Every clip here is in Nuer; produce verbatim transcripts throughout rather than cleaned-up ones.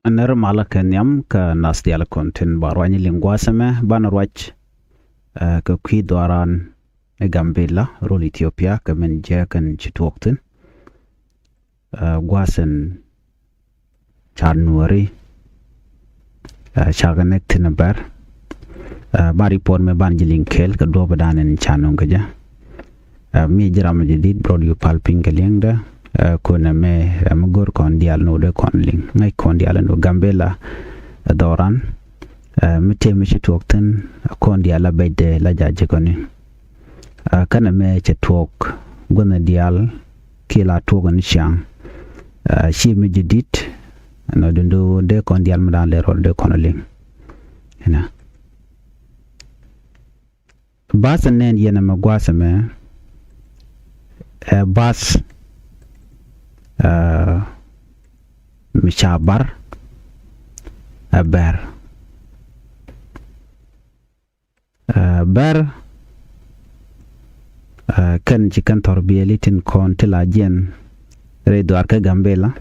Nɛr malä kɛ nhiam kä nath diaal kɔn tin ba ruany liŋ gua̱a̱th ɛmɛ, banɛ ruac, eh, kɛ kui̱ dhɔaran ɛ Gambela, rol Ethiopia, kɛ min jɛ kɛn ci tuɔɔk thi̱n. Eh, gua̱a̱th in ca Nuääri, eh, ca kɛ näk thi̱n ɛ Bär. Eh, ba report mɛ banɛ ji̱ liŋ kɛɛl kɛ duɔ̱ɔ̱p ɛ dan in ca nöŋ kɛ jɛ. Eh, mi ji̱ ram mi jɛ di̱t bɛ rɔ yupal piny kɛ li̱eŋdä. Eh, kɔnɛ mɛ, eh, mi go̱r kɔn diaal ni wä dee kɔn liŋ. Ŋäc kɔn diaal ni wä Gambela, eh, dhɔran. Eh, mi tëë mi ci tuɔɔk thi̱n, eh, kɔn diaal la bɛcdɛ la ja̱ ji̱ kɔni. Eh, kɛnɛ mɛ cɛ tuɔɔk gua̱thni diaal kiɛ la tuɔɔk ni ciaŋ. Eh, ci mi jɛ di̱t, nɔ duŋdu dee kɔn diaal mi dan lɛ rɔ dee kɔn liŋ. Inɛ. Bath in nɛn yɛn ɛmɛ gua̱a̱th ɛmɛ, ɛ bath, ɛ, mi ca bar, ɛ Bär. Ɛ Bär, ɛ, kɛn ci kɛn thɔrbiɛli tin kɔn ti la jiɛn rɛy dhuaar kä Gambela.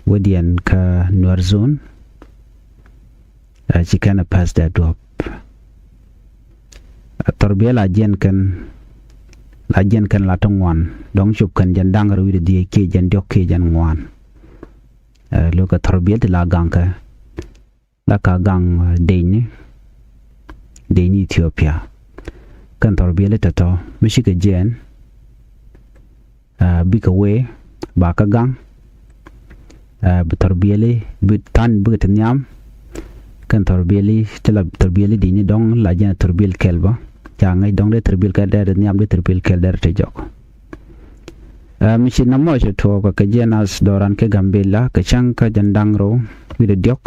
Wädiɛn kä Nuer zone, ɛ, ci kɛn ɛ päth dɛ duɔ̱p. Ɛ, thɔrbiɛl la jiɛn kɛn, la jiɛn kɛn la ti ŋuan, dɔ̱ŋ cop kɛn jɛn da̱ŋ rɛw wi̱cdɛ dhieec kiɛ jɛn diɔ̱k kiɛ jɛn ŋuan. Ɛ, lo̱kɛ thɔrbiɛl ti la gaŋkɛ, la ka gaŋ, ɛ, decni, decni Ethiopia. Kɛn thɔrbiɛli tɔ̱tɔ̱ mi cikɛ jiɛɛn, ɛ, bikɛ wee ba kä gaŋ, ɛ, bi thɔrbiɛli bi tha̱a̱n bikɛ ti nhiam. Kɛn thɔrbiɛli ti la thɔrbiɛli decni dɔ̱ŋ la jɛn thɔrbiɛl kɛl bä. Ca ŋäc dɔ̱ŋ dee thɔrbiɛl kɛl dee ti nhiam, dee thɔrbiɛl kɛl dee ti jɔk. Ɛ, mi ci nɔmɔ cɛ tuɔɔk kɛ jiɛn nath dhɔran kä Gambela kɛ cäŋ kä jɛn da̱ŋ rɛw wi̱cdɛ diɔ̱k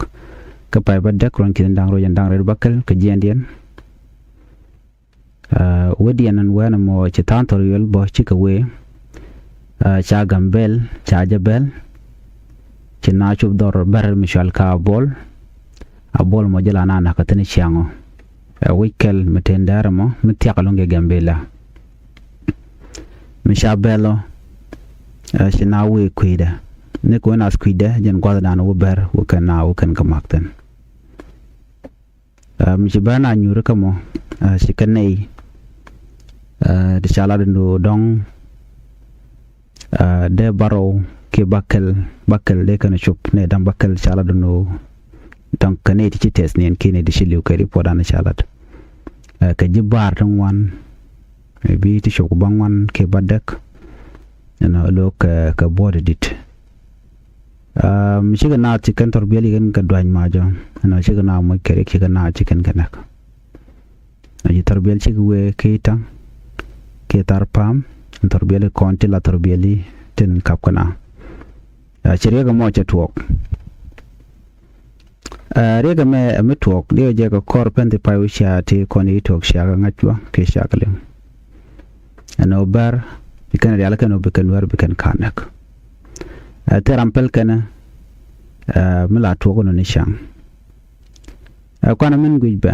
kä pay bädäk ruɔ̱n ki̱n da̱ŋ rɛw jɛn da̱ŋ rɛw bäkɛl kɛ jiɛndiɛn. Ɛ, wädiɛn ɛn wɛn ɛmɔ ci tha̱a̱ŋ thɔrbiɛl bä cikɛ wee. Ɛ, ca Gambel, ca jɛ bɛl. Ci na cop dhɔr Bär mi cual ka Abol. Abol mɔ jɛ la na nakä thi̱n ciaŋ ɔ. Ɛ, wi̱c kɛl mi ten däär ɛmɔ mi thiak ɛlɔ̱ŋ kɛ Gambela. Mi ca bɛl ɔ, ɛ, ci na wee kui̱dɛ. Ni kɛ wee nath kui̱dɛ jɛn gua̱thdan wä Bär wä kɛn na wä kɛn kɛ mak thi̱n. Ɛ, mi ci Bär na nyuuri kä mɔ, ɛ, ci kɛ nɛy, ɛ, ti ca lat ni dɔ̱ŋ, ɛ, dee bärɔw kiɛ bäkɛl, bäkɛl dee kɛn cop nɛy da̱ŋ bäkɛl ca lat ni dɔ̱ŋ kɛ nɛy ti ci tɛth niɛn kiɛ nɛy ti ci li̱w kɛ ripuɔtdan ca lat. Ɛ, kɛ ji̱ bäär ti ŋuan, ɛ, bi ti cop kɛ bäŋuan kiɛ bädäk. Ɛnɔ lo̱k kɛ, kɛ buɔ̱ɔ̱t di̱t. Aa, mi cikɛ naath ci kɛn thɔrbiɛl ci kɛn kɛ dua̱ny macɔ. Ɛnɔ cikɛ naath moc kɛ riɛk cikɛ naath ci kɛn kɛ näk. Ɛ, ci thɔrbiɛl cikɛ wee kiɛ ta̱ŋ kiɛ thar pa̱a̱m. Ɛn thɔrbiɛl kɔn ti la thɔrbiɛl i̱ tin kap kɛ naath. Aa, ci riɛk ɛmɔ cɛ tuɔɔk. Aa, riɛk ɛmɛ ɛ mi tuɔɔk diɛ jɛ kɛ kɔr pɛn thi pay wi̱c cia ti kɔn i̱ tuɔɔk cia kɛ ŋa̱c juɔ kiɛ cia kɛ liŋ. Ɛn ɣöö Bär bi kɛn rial kɛn ɣöö bi kɛn Nuäär bi kɛn ka̱n näk. Ɛ, thil ram pɛl kɛn, ɛ, mi la tuɔɔk nɔ ni ca̱ŋ. Ɛ, kuanɛ min guic bɛ.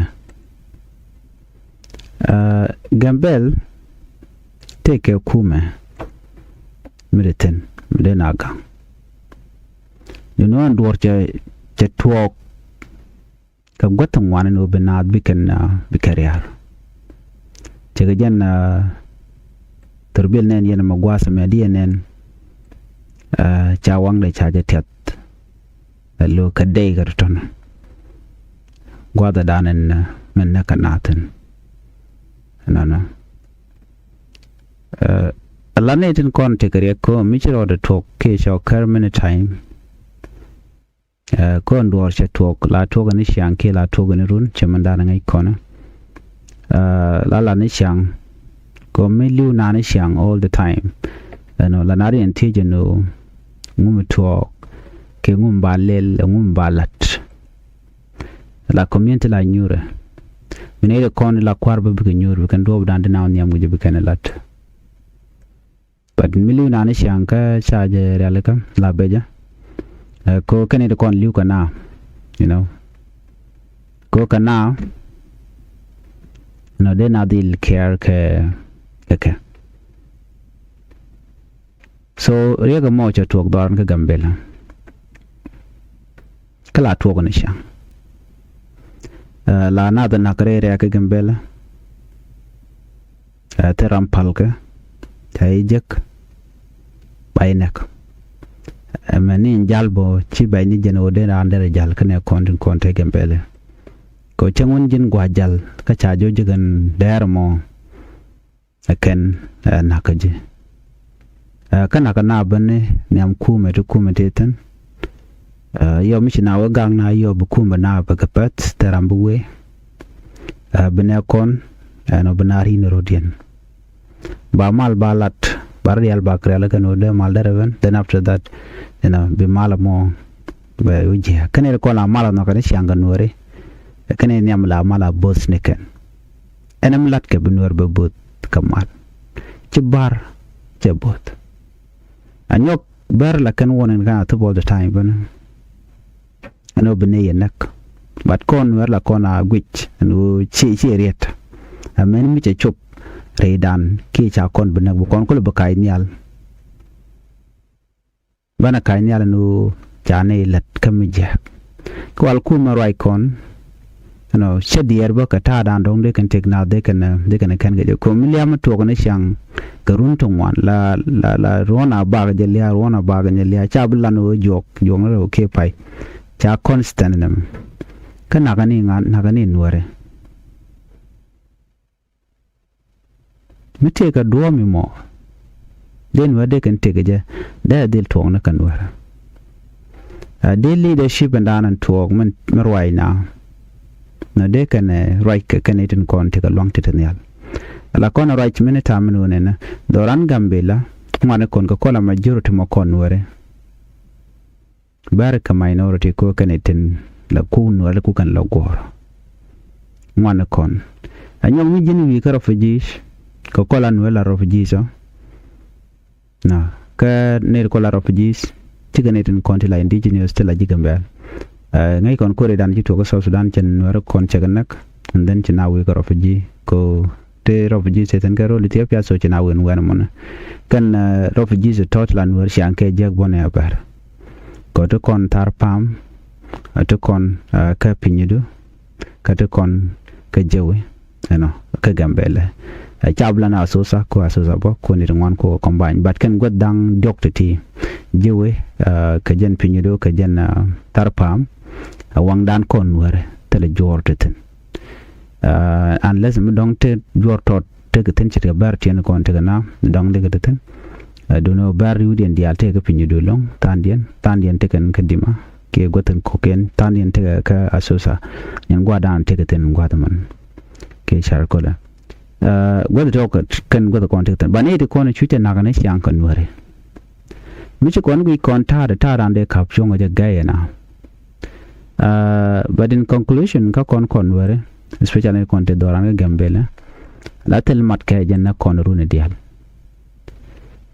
Ɛ, Gambel tëëkɛ kumɛ mi dee thi̱n mi dee na gaŋ. Ni nööŋ duɔ̱ɔ̱r cɛ, cɛ tuɔɔk kɛ guäth ti ŋuan ni wä bi naath bi kɛn, ah, bi kɛn ria̱a̱r. Cɛ kɛ jɛn, ah, thurbil nɛn yɛn mɛ gua̱a̱th mɛ diɛ nɛn, ah, ca waŋdɛ ca jɛ tiɛth. Ɛ lo̱ kɛ dey kɛ tɔ̱tɔ̱n. Gua̱a̱th ɛ da̱a̱n ɛn, ah, mɛn nɛ kɛ naath thi̱n. Ɛnɔnɔ. Ɛ la nɛy tin kɔn tekɛ riɛk ko̱o̱m mi ci rɔɔdɛ tuɔk kiɛ cɔk kär mini ta̱a̱m. Ɛ, kɔn duɔɔr cɛ tuɔk, la tuɔk ni ciaŋ kiɛ la tuɔk ni run, cɛ mɛn da̱a̱n ŋäc kɔn. Ɛ, la la ni ciaŋ, kɔ mi li̱w na ni ciaŋ all the time. Ɛnɔ la na riɛn thiec ɛn ɣöö ŋu mi tuɔɔk kiɛ ŋu mi ba lɛl, ŋu mi ba la̱t. La community la nyuurɛ. Mi nɛy ti kɔn la kua̱r bä bikɛ nyuur, bikɛn duɔɔp da̱a̱n di na wä nhiam guic bikɛn la̱t. But mi li̱w nani ciaŋ kä ca jɛ rialikä la becä. Ɛ, ko kɛn it kɔn li̱w kɛ na, you know. Ko kɛ na, nɔ dee na dhil care kɛ, kɛ kɛ. So riɛk ɛmɔ cɛ tuɔɔk dhɔran kä Gambela. kä la tuɔɔk ni ciaŋ. Ɛ, la nath näk rɛy rɛ̈ɛ̈ kä Gambɛlɛ. Ɛ, thil ram palkɛ, ca ji̱ jek, ba ji̱ näk. Ɛ, mɛn ni jal bä ci bɛc ni jɛn ɣöö dee raan derɛ jal kä nɛy kɔn tin kɔn te Gambɛlɛ. Kɛ ɣöö cäŋ wun ji̱n gua̱a̱th jal kä ca jɔ̱ɔ̱c ji̱ kɛn dɛɛr mɔ. Ɛ kɛn, ɛ, näk kä ji̱. Ɛ, kä näk kä na ben ni nhiam kumɛ ti kumɛ ti thi̱n. Ɛ, yɔ mi ci na wä gak na yɔ bi kumɛ na bɛ kɛ pɛth thil ram bi wee. Ɛ, bi nɛy kɔn, ɛnɔ bi na ri̱n rɔ̱diɛn. Ba mal ba lat, ba rɔ rial ba kɛ rial kɛn wä dee mal derɛ ben. Then after that, you know, bi mal mɔ bɛ wä jiɛ. Kɛn ri kɔn la mal nɔ kɛn ciaŋ kɛ Nuɔri. Kɛn ri nhiam la mal a bo̱th ni kɛn. Ɛn ɛm lat kɛ bi Nuɔr bɛ bo̱th kɛ mal. Ci bar cɛ bo̱th. A nyɔk bɛr la kɛn warning kɛn a thop all the time bä ni. Ɛn ɣöö bi nɛy yɛ näk. But kɔn Nuɔr la kɔn a guic ɛn ɣöö ci, ci riɛt. Ɛ mɛn mi cɛ cop rɛydan kiɛ ca kɔn bi näk bi kɔn kulɛ bi kac nhial. Banɛ ka̱c nhial ni ɣöö ca nɛy lät kä mi jiääk. Kɛ wal kumɛ ruac kɔn, you know, cä diɛɛr bä kɛ ta̱a̱dan dɔ̱ŋ dee kɛn tëk naath dee kɛn, dee kɛn kɛn kɛ jɛ. Kɛ mi lia̱a̱ mi tuɔɔk ni ciaŋ kɛ run ti ŋuan la, la, la ruɔ̱n a bak jɛ lia̱a̱, ruɔ̱n a bak jɛ lia̱a̱. Ca bi lan ɣöö juɔk, juɔk ni rɛw kiɛ pay. Ca constant nɛmɛ. Kä nakä ni ŋa̱n, nakä ni Nuɔrɛ. Mi tëëkɛ duɔ̱ɔ̱p mi mɔ, dee Nuɛr dee kɛn tëëkɛ jɛ, dee a dhil tuɔɔk ni kɛ Nuɛr. A dee leadership ɛn da̱a̱n ɛn tuɔɔk min, mi ruac na. Nɔ dee kɛn, ɛ, ruac kɛ kɛn itin kɔn tëëkɛ luaŋ ti ti nhial. Ala kɔn ruac min itam min wun ɛnɛ, dhɔran Gambila, ŋuani kɔn kɛ kɔla majority mɔ kɔn Nuɛri. Bɛr kɛ minority ko kɛn itin la ku Nuɛr ku kɛn la guɔ̱ɔ̱r. Ŋuan kɔn. A nyɔk mi ji̱n wi̱i̱ kä refugees, kɛ kɔla Nuɛr la refugees ɔ. Na, kä nɛy kɔla refugees, cikɛ nɛy tin kɔn ti la indigenous ti la ji̱ Gambɛl. Ɛ, ŋäc kɔn kori dan ci tuɔk kä South Sudan cɛn Nuɛr kɔn cɛ kɛ näk, and then ci na wi̱i̱ kä refugee, ko te refugee te thin kä rol Ethiopia, so ci na win wɛn mɔnɛ. Kɛn, ɛ, refugee tɔt la Nuɛr ciaŋ kɛ jiäk bɔnɛ a bɛr. Kɔ ti kɔn Thar Pam, ɛ, ti kɔn, ɛ, kä Pinyidu, kä ti kɔn kä Jewi, you know, kä Gambɛlɛ. Ɛ, ca bi lan Asosa, ko Asosa bɔ, ko ni ti ŋuan ko combine. But kɛn gua̱th da̱ŋ diɔk ti ti. Jewi, ɛ, kä jɛn Pinyidu, kä jɛn, ɛ, Thar Pam, ɛ, waŋdan kɔn Nuɛr, thilɛ juɔr ti thin. Ɛ, unless mi dɔ̱ŋ te juɔr tɔt tekɛ thi̱n ce̱tkɛ bɛr tiɛn kɔn tekɛ na dɔ̱ŋ tekɛ te thi̱n. Ɛ, duundɛ bɛr riwdiɛn diaal tekɛ kä Pinyidu ɛlɔ̱ŋ, tha̱a̱ŋdiɛn, tha̱a̱ŋdiɛn tekɛ kɛ Dima kiɛ gua̱th in kɔ̱kiɛn, tha̱a̱ŋdiɛn tekɛ kä Asosa. Nyɛn gua̱a̱th dan tekɛ thi̱n gua̱a̱th mɛn kiɛ Car Kolɛ. Ɛ, gua̱th tɔk kɛn gua̱th kɔn tekɛ thi̱n. Banɛ ti kɔn cucɛ nak ni ciaŋ kɛ Nuɛri. Mi ci kɔn guic kɔn ta̱a̱dɛ ta̱a̱dan dee ka̱p cuɔ̱ŋ jɛ gɛy ɛna. Ɛ, but in conclusion, kä kɔn kɔn Nuɛri, especially kɔn ti dhɔran kä Gambɛlɛ, la thil mat kɛ jɛn nɛ kɔn runi diaal.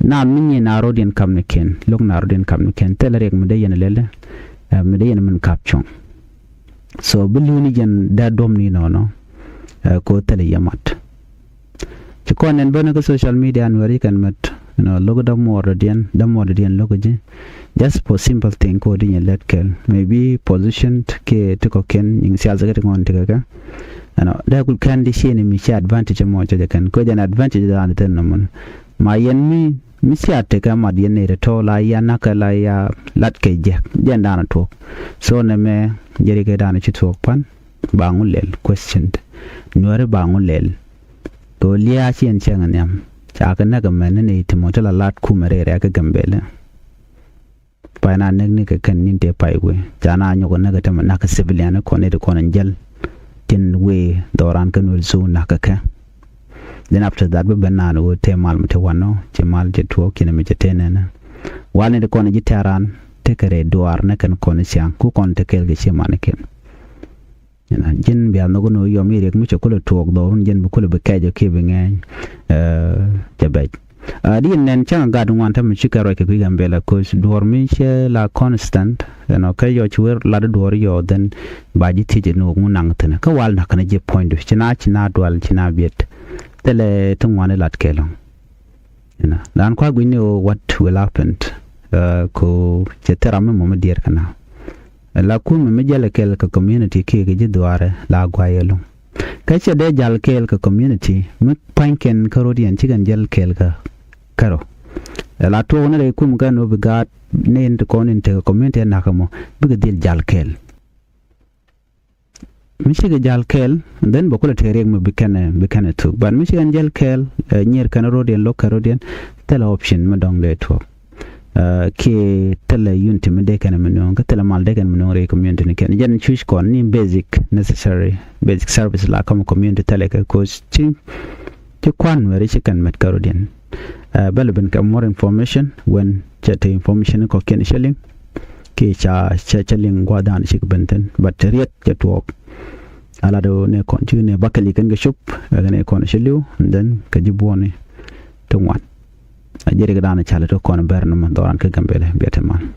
Naan mi nyi na rɔ̱diɛn kap ni kɛn, lo̱k na rɔ̱diɛn kap ni kɛn, thilɛ riɛk mi dee yɛn lɛlɛ, ɛ, mi dee yɛn min ka̱p cuɔ̱ŋ. So bi li̱w ni jɛn dee duɔ̱m ni nɔnɔ, ɛ, ko thilɛ yɛ mat. Ci kɔn nɛn bäni kä social media Nuɛri kɛn mät, you know, lo̱k dämuɔɔr dɔ̱diɛn, dämuɔɔr dɔ̱diɛn lo̱k ji̱. Just for simple thing ko di nyɛ lɛt kɛl. Maybe position kiɛ ti kɔ̱kiɛn nyiŋ siasa kä ti ŋɔn ti kɛ kɛ. You know, dee kul kɛn di cieni mi ci advantage mɔ cɛ jɛ kɛn. Ko jɛn advantage dan thin nɔmɔn. Ma yɛn mi, mi cia tekɛ mat yɛn ni ri tɔ la ya nakɛ la ya lat kɛ jɛ. Jɛn dan tuɔk. So nɛ mɛ jɛri kɛ dan ci tuɔk pan. Ba ŋu lɛl question. Nuɛri ba ŋu lɛl. Kɛ ɣöö lia̱a̱ ci ɛn cäŋ nhiam ca kɛ näk ɛmɛn ni nɛy ti mɔ ti la lat kumɛ rɛy rɛ̈ɛ̈k kä Gambɛlɛ. Pay na näk ni kɛ kɛn ni̱n tëë pay wee ca na nyɔk ɛ näk ɛ tämɛ nak kɛ civilian kɔn nɛy ti kɔn ɛn jäl. Tin wee dhɔran kä Nuɛr zone nak kɛ kɛ. Then after that bä ben naan wee tëë mal mi te wanɔ ci mal cɛ tuɔɔk ci ni mi cɛ tëë nɛnɛ. Wal nɛy ti kɔn ji̱ tɛ̈ran tekɛ rɛy duaar nɛ kɛn kɔn ciaŋ ku kɔn te kɛɛl kɛ ci man kɛn. Ji̱n bia nhɔk ni yɔm i̱ riɛk mi cɛ kulɛ tuɔɔk dhɔrun ji̱n bi kulɛ bi kɛc ɔ kiɛ bi ŋɛɛny. Cɛ bɛc. Di nɛn cäŋ gat ŋuan tämɛ cikɛ ruac kɛ kui̱ Gambɛlɛ koc duɔ̱ɔ̱r mi cɛ la constant. Ɛnɔ kä yɔ ci wer lat duɔ̱ɔ̱r yɔ then ba ji̱ thiec ni wok ŋu naŋ thi̱n kä wal na̱k kɛn ji̱ puɔ̱nydu ci na ci na dual ci na biɛt. Thilɛ ti ŋuan ilat kɛ lɔ̱ŋ. Ɛnɔ lan kua gui̱n ni ɣöö what will happen. Ko cɛ thil ram mi mɔ mi diɛɛr kɛ na. La kumɛ mi jäl kɛɛl kɛ community kiɛ kɛ ji̱ dhuaarɛ la guay ɛlɔ̱ŋ. Kä cɛ dee jäl kɛɛl kɛ community mi pa̱ny kɛn kä ro̱d yɛn ci kɛn jäl kɛɛl kɛ kärɔ. La tuɔɔk ni rɛy kum kɛn wä bi gaat ni in ti kɔn in tekɛ community ɛ nakä mɔ bikɛ dhil jäl kɛɛl. Mi cikɛ jäl kɛɛl, then bɛ kulɛ tëë riɛk mi bi kɛnɛ bi kɛnɛ thuk. But mi cikɛ jäl kɛɛl, eh, nyier kɛnɛ ro̱d yɛn, lo̱k kɛnɛ ro̱d yɛn, thilɛ option mi dɔ̱ŋ dee tuɔɔk. Eh, kiɛ thilɛ unity mi dee kɛnɛ mi nööŋ, kä thilɛ mal dee kɛnɛ mi nööŋ rɛy community ni kɛn. Jɛn cuc kɔn ni basic necessary, basic service la kä mi community thilɛ kɛ, 'cause ci, ci kua̱n weri ci kɛn mɛt kä ro̱d yɛn. Eh, bɛ lɛ ben kɛ more information when cɛ te information kɔ̱kiɛn cɛ liŋ. Kiɛ ca, ca, ca liŋ gua̱a̱th dan cik ben thi̱n. But riet cɛ tuɔɔk. Ala do ne kɔn cik ne bakɛl yi kɛn kɛ cop, ɛ kɛn kɔn cɛ liw, and then kɛ ji̱ buɔni ti ŋuan. A jɛ rik dan ca lɛ ti kɔn bɛr ni mɔ dhɔran kä Gambɛlɛ, bia te man.